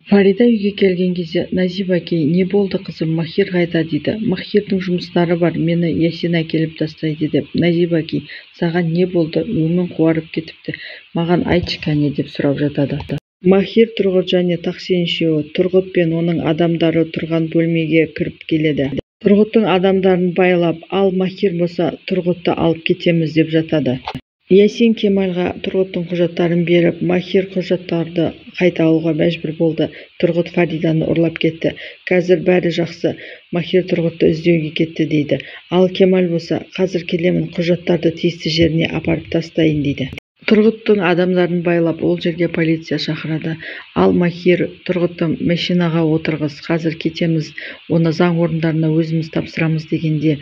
Фарида үйге келген кезде Назиба әкей, не болды қызым, Махир қайда дейді. Махирдің жұмыстары бар, мені Ясин әкеліп тастайды деп. Назиба әкей, саған не болды, өңің қуарып кетіпті, маған айтшы кәне деп сұрап жатады. Махир, Тұрғыт және Тахсин үшеуі Тұрғыт пен оның адамдары тұрған бөлмеге кіріп келеді. Тұрғыттың адамдарын байлап, ал Махир болса Тұрғытты алып кетеміз деп жатады. Ясин Кемалға Тұрғыттың құжаттарын беріп, Махир құжаттарды қайта алуға мәжбүр болды. Тұрғыт Фариданы ұрлап кетті. Қазір бәрі жақсы. Махир Тұрғытты іздеуге кетті дейді. Ал Кемал болса, қазір келемін, құжаттарды тиісті жеріне апарып тастайын дейді. Тұрғыттың адамдарын байлап, ол жерге полиция шақырады. Ал Махир Тұрғытты машинаға отырғыз, қазір кетеміз, оны заң орындарына өзіміз тапсырамыз дегенде,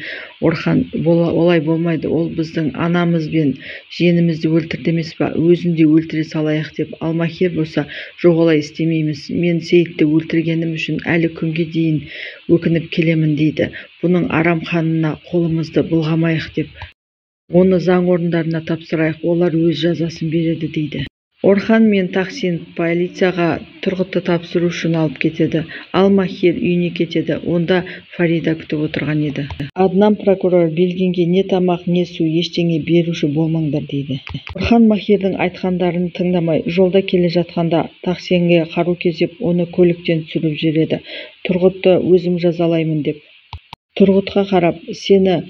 Орхан олай болмайды, ол біздің анамыз бен жиенімізді өлтірді емес па, өзін де өлтіре салайық деп. Ал Махир болса, жоқ, олай істемейміз, мен Сейітті өлтіргенім үшін әлі күнге дейін өкініп келемін дейді. Бұның арам қанына қолымызды былғамайық деп. Оны заң орындарына тапсырайық, олар өз жазасын береді дейді. Орхан мен Тахсин полицияға Тұрғытты тапсыру үшін алып кетеді. Ал Махир үйіне кетеді. Онда Фарида күтіп отырған еді. Аднан прокурор Белгенге не тамақ, не су, ештеңе беруші болмаңдар дейді. Орхан Махирдің айтқандарын тыңдамай, жолда келе жатқанда Тахсинге қару кезеп, оны көліктен түсіріп жібереді. Тұрғытты өзім жазалаймын деп. Тұрғытқа қарап, сені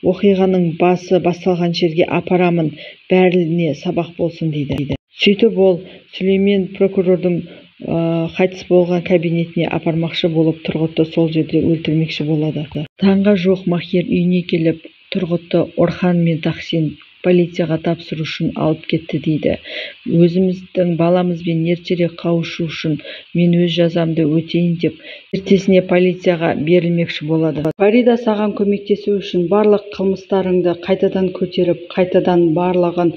оқиғаның басы басталған жерге апарамын, бәріне сабақ болсын дейді. Сөйтіп ол Сүлеймен прокурордың қайтыс болған кабинетіне апармақшы болып, Тұрғытты сол жерде өлтірмекші болады. Таңға жуық Махир үйіне келіп, Тұрғытты Орхан мен Тахсин полицияға тапсыру үшін алып кетті дейді. Өзіміздің баламызбен ертерек қауышу үшін мен өз жазамды өтейін деп, ертесіне полицияға берілмекші болады. Фарида саған көмектесу үшін барлық қылмыстарыңды қайтадан көтеріп, қайтадан барлығын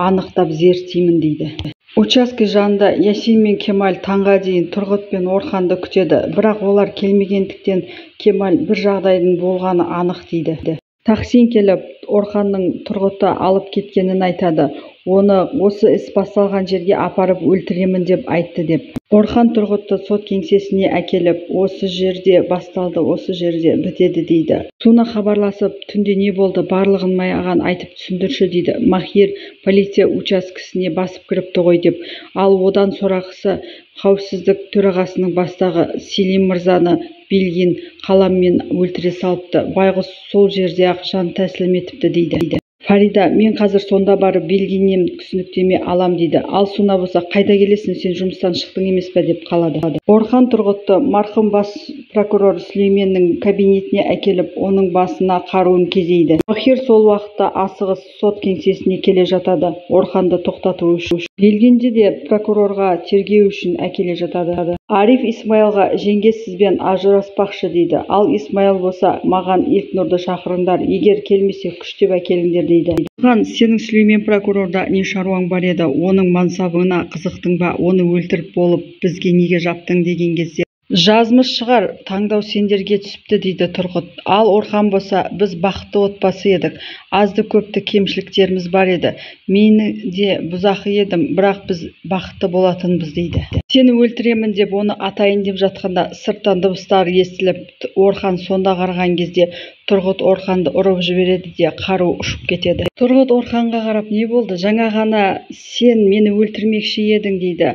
анықтап зерттеймін дейді. Учаске жанында Ясин мен Кемал таңға дейін Тұрғыт пен Орханды күтеді, бірақ олар келмегендіктен Кемал бір жағдайдың болғаны анық дейді. Тахсин келіп, Орханның Тұрғытты алып кеткенін айтады. Оны осы іс басталған жерге апарып өлтіремін деп айтты деп. Орхан Тұрғытты сот кеңсесіне әкеліп, осы жерде басталды, осы жерде бітеді дейді. Суна хабарласып, түнде не болды, барлығын маған айтып түсіндірші дейді. Махир полиция учаскесіне басып кіріпті ғой деп. Ал одан сорақысы қауіпсіздік төрағасының бастығы Селим мырзаны Белгин қаламмен өлтіре салыпты. Байғұс сол жерде-ақ жан тәсілім етіпті дейді. Фарида, мен қазір сонда барып Белгиннен түсініктеме алам дейді. Ал Суна болса, қайда келесің, сен жұмыстан шықтың емес пе деп қалады. Орхан Тұрғытты марқұм бас прокурор Сүлейменнің кабинетіне әкеліп, оның басына қаруын кезейді. Махир сол уақытта асығыс сот кеңсесіне келе жатады, Орханды тоқтату үшін. Белгинді де прокурорға тергеу үшін әкеле жатады. Ариф Исмаилға жеңге сізбен ажыраспақшы дейді. Ал Исмаил болса, маған Илкнұрды шақырыңдар, егер келмесе күштеп әкеліңдер дейді. Орхан, сенің Сүлеймен прокурорда не шаруаң бар еді, оның мансабына қызықтың ба, оны өлтіріп болып бізге неге жаптың деген кезде, жазмыш шығар, таңдау сендерге түсіпті дейді Тұрғыт. Ал Орхан болса, біз бақытты отбасы едік, азды көпті кемшіліктеріміз бар еді, мен де бұзақы едім, бірақ біз бақытты болатынбыз дейді. Сені өлтіремін деп оны атайын деп жатқанда сырттан дыбыстар естіліп, Орхан сонда қараған кезде Тұрғыт Орханды ұрып жібереді де қару ұшып кетеді. Тұрғыт Орханға қарап, не болды, жаңа ғана сен мені өлтірмекші едің дейді.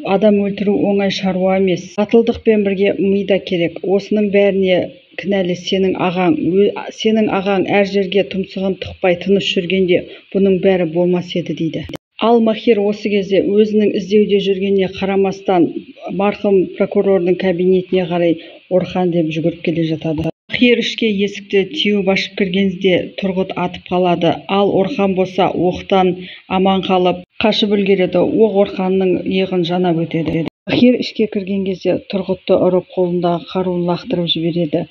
Адам өлтіру оңай шаруа емес. Батылдықпен бірге ми да керек. Осының бәріне кінәлі сенің ағаң. Сенің ағаң әр жерге тұмсығын тықпай тыныш жүргенде бұның бәрі болмас еді дейді. Ал Махир осы кезде өзінің іздеуде жүргеніне қарамастан марқұм прокурордың кабинетіне қарай Орхан деп жүгіріп келе жатады. Махир ішке есікті теуіп ашып кіргенде Тұрғыт атып қалады. Ал Орхан болса оқтан аман қалып қашып үлгереді. Оқ Орханның иығын жанап өтеді. Махир ішке кірген кезде Тұрғытты ұрып қолындағы қаруын лақтырып жібереді.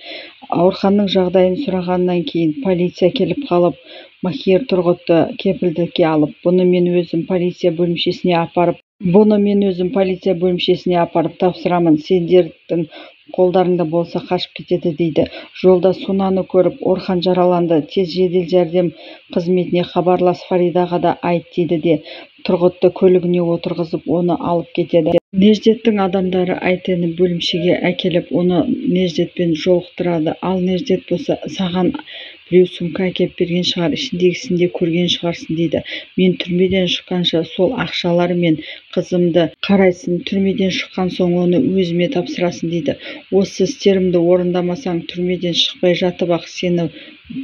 Орханның жағдайын сұрағаннан кейін полиция келіп қалып, Махир Тұрғытты кепілдікке алып, бұны мен өзім полиция бөлімшесіне апарып, бұны мен өзім полиция бөлімшесіне апарып тапсырамын, сендердің қолдарыңда болса қашып кетеді дейді. Жолда Сунаны көріп, Орхан жараланды, тез жедел жәрдем қызметіне хабарлас, Фаридаға да айт дейді де, Тұрғытты көлігіне отырғызып, оны алып кетеді. Неждеттің адамдары Айтені бөлімшеге әкеліп, оны Неждетпен жолықтырады. Ал Неждет болса, саған біреу сумка әкеп берген шығар, ішіндегісін де көрген шығарсың дейді. Мен түрмеден шыққанша сол ақшалар мен қызымды қарайсың, түрмеден шыққан соң оны өзіме тапсырасың дейді. Осы істерімді орындамасаң, түрмеден шықпай жатып-ақ сені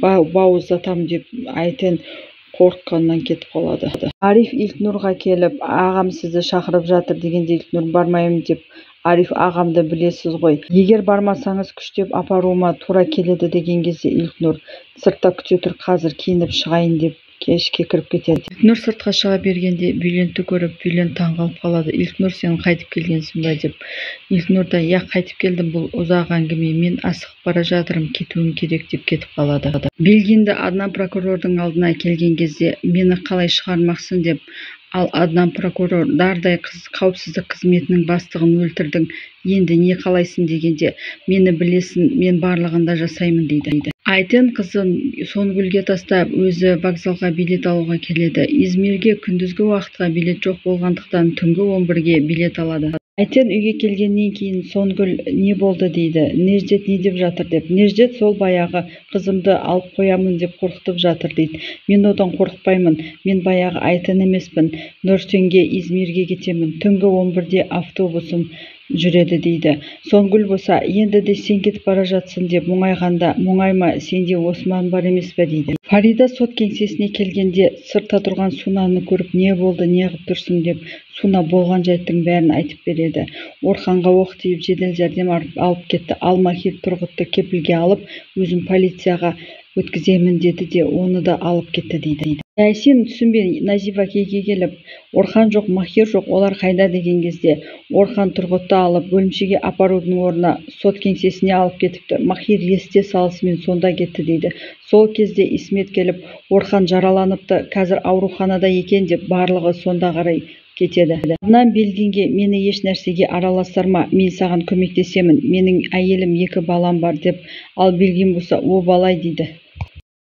бауыздатам деп Айтен қорыққаннан кетіп қалады. Ариф Илкнұрға келіп, ағам сізді шақырып жатыр дегенде Илкнұр бармаймын деп, Ариф ағамды білесіз ғой. Егер бармасаңыз күштеп апаруыма тура келеді деген кезде Илкнұр сыртта күте тұр, қазір киініп шығайын деп кешке кіріп кетеді. Илкнұр сыртқа шыға бергенде Бülентті көріп, Бülент таңғалып қалады. Илкнұр, сен қайтып келгенсің ба деп. Илкнұр да, иә, қайтып келдім, бұл ұзақ әңгіме, мен асығып бара жатырмын, кетуім керек деп кетіп қалады. Белгинді Аднан прокурордың алдына келген кезде, мені қалай шығармақсың деп, ал Аднан прокурор дардай қауіпсіздік қызметінің бастығын өлтірдің, енді не қалайсың дегенде, мені білесің, мен барлығын да жасаймын дейді. Айтен қызын Сонгүлге тастап, өзі вокзалға билет алуға келеді. Измирге күндізгі уақытқа билет жоқ болғандықтан түнгі 11-ге билет алады. Айтен үйге келгеннен кейін Сонгүл не болды дейді, Неждет не деп жатыр деп. Неждет сол баяғы қызымды алып қоямын деп қорқытып жатыр дейді. Мен одан қорықпаймын, мен баяғы Айтен емеспін, Нұрсенге Измирге кетемін, түнгі 11-де автобусым жүреді дейді. Сонгүл болса, енді де сен кетіп бара жатсың деп мұңайғанда, мұңайма, сенде Осман бар емес пе дейді. Фарида сот кеңсесіне келгенде сыртта тұрған Сунаны көріп, не болды, не қылып тұрсың деп, Суна болған жайттың бәрін айтып береді. Орханға оқ тиіп жедел жәрдем алып кетті. Ал Махир Тұрғытты кепілге алып, өзім полицияға өткіземін деді де, оны да алып кетті дейді. Ясин түсінбей Назифа кейге келіп, Орхан жоқ, Махир жоқ, олар қайда деген кезде, Орхан Тұрғытты алып бөлімшеге апарудың орнына сот кеңсесіне алып кетіпті. Махир есте салысымен сонда кетті дейді. Сол кезде Исмет келіп, Орхан жараланыпты, қазір ауруханада екен деп барлығы сонда қарай кетеді. Аднан Белгинге мені еш нәрсеге араластырма, мен саған көмектесемін, менің әйелім, 2 балам бар деп, ал Белгин болса, о балай дейді.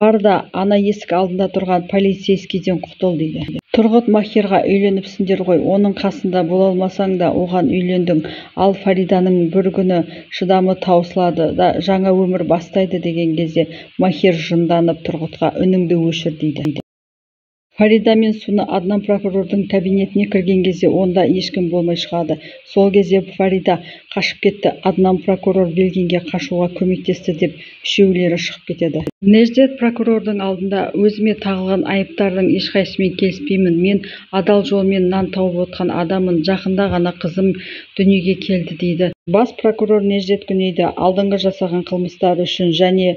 Бар да ана есік алдында тұрған полицейскийден құтыл дейді. Тұрғыт Махирға үйленіпсіңдер ғой, оның қасында бола алмасаң да оған үйлендің. Ал Фариданың бір күні шыдамы таусылады да жаңа өмір бастайды деген кезде Махир жынданып Тұрғытқа үніңді өшір дейді. Фарида мен Суна Аднан прокурордың кабинетіне кірген кезде онда ешкім болмай шығады. Сол кезде Фарида қашып кетті. Аднан прокурор Белгинге қашуға көмектесті деп үшеулері шығып кетеді. Неждет прокурордың алдында өзіме тағылған айыптардың ешқайсысымен келіспеймін. Мен адал жолмен нан тауып отқан адаммын. Жақында ғана қызым дүниеге келді дейді. Бас прокурор Неждет Күнейді алдыңғы жасаған қылмыстары үшін және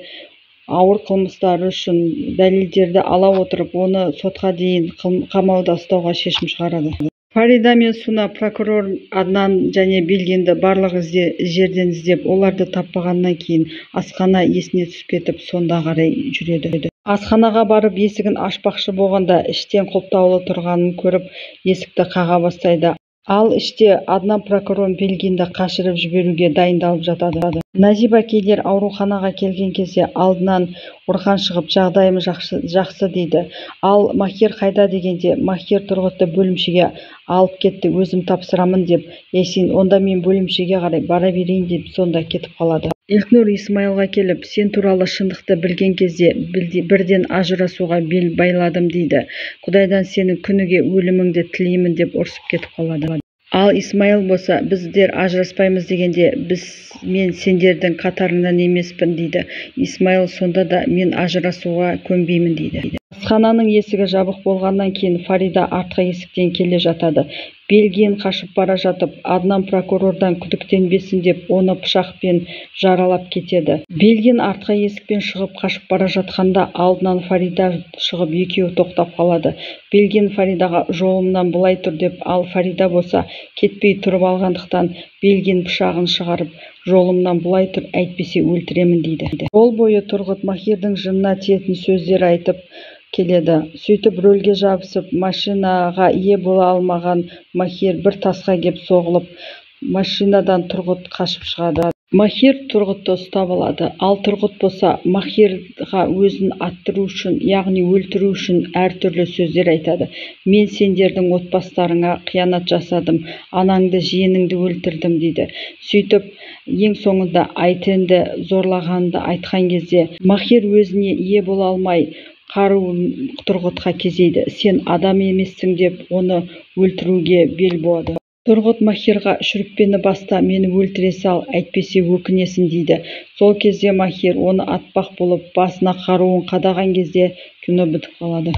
ауыр қылмыстары үшін дәлелдерді ала отырып, оны сотқа дейін қамауда ұстауға шешім шығарады. Фарида мен Суна прокурор Аднан және Белгинді барлық жерден іздеп, оларды таппағаннан кейін асхана есіне түсіп кетіп, сонда қарай жүреді. Асханаға барып есігін ашпақшы болғанда іштен құлыптаулы тұрғанын көріп, есікті қаға бастайды. Ал іште Аднан прокурор Белгинді қашырып жіберуге дайындалып жатады. Назиба кейдер ауруханаға келген кезде алдынан Орхан шығып, жағдайым жақсы дейді. Ал Махир қайда дегенде, Махир Тұрғытты бөлімшеге алып кетті, өзім тапсырамын деп. Ясин, онда мен бөлімшеге қарай бара берейін деп сонда кетіп қалады. Илкнұр Исмаилға келіп, сен туралы шындықты білген кезде бірден ажырасуға бел байладым дейді. Құдайдан сенің күніге өліміңді тілеймін деп ұрсып кетіп қалады. Ал Исмаил болса, біздер ажыраспаймыз дегенде, мен сендердің қатарыңнан емеспін дейді. Исмаил сонда да мен ажырасуға көнбеймін дейді. Асхананың есігі жабық болғаннан кейін Фарида артқы есіктен келе жатады. Белгин қашып бара жатып, Аднан прокурордан күдіктенбесін деп оны пышақпен жаралап кетеді. Белгин артқы есікпен шығып қашып бара жатқанда алдынан Фарида шығып екеуі тоқтап қалады. Белгин Фаридаға жолымнан былай тұр деп, ал Фарида болса кетпей тұрып алғандықтан Белгин пышағын шығарып, жолымнан былай тұр, әйтпесе өлтіремін дейді. Жол бойы Тұрғыт Махирдің жынына тиетін сөздер айтып келеді. Сөйтіп рөлге жабысып, машинаға ие бола алмаған Махир бір тасқа кеп соғылып, машинадан Тұрғыт қашып шығады. Махир Тұрғұтты ұстап алады. Ал Тұрғұт болса, Махирға өзін аттыру үшін, яғни өлтіру үшін әртүрлі сөздер айтады. Мен сендердің отбасыларыңа қиянат жасадым, анаңды, жиеніңді өлтірдім дейді. Сөйтіп, ең соңында Айтенді зорлағанды айтқан кезде, Махир өзіне ие бола алмай, қаруын Тұрғұтқа кезейді. Сен адам емессің деп, оны өлтіруге бел буады. Тұрғұт Махирға: шүріппені баста, мені өлтіре сал, әйтпесе өкінесің дейді. Сол кезде Махир оны атпақ болып, басына қаруын қадаған кезде кино бітіп қалады.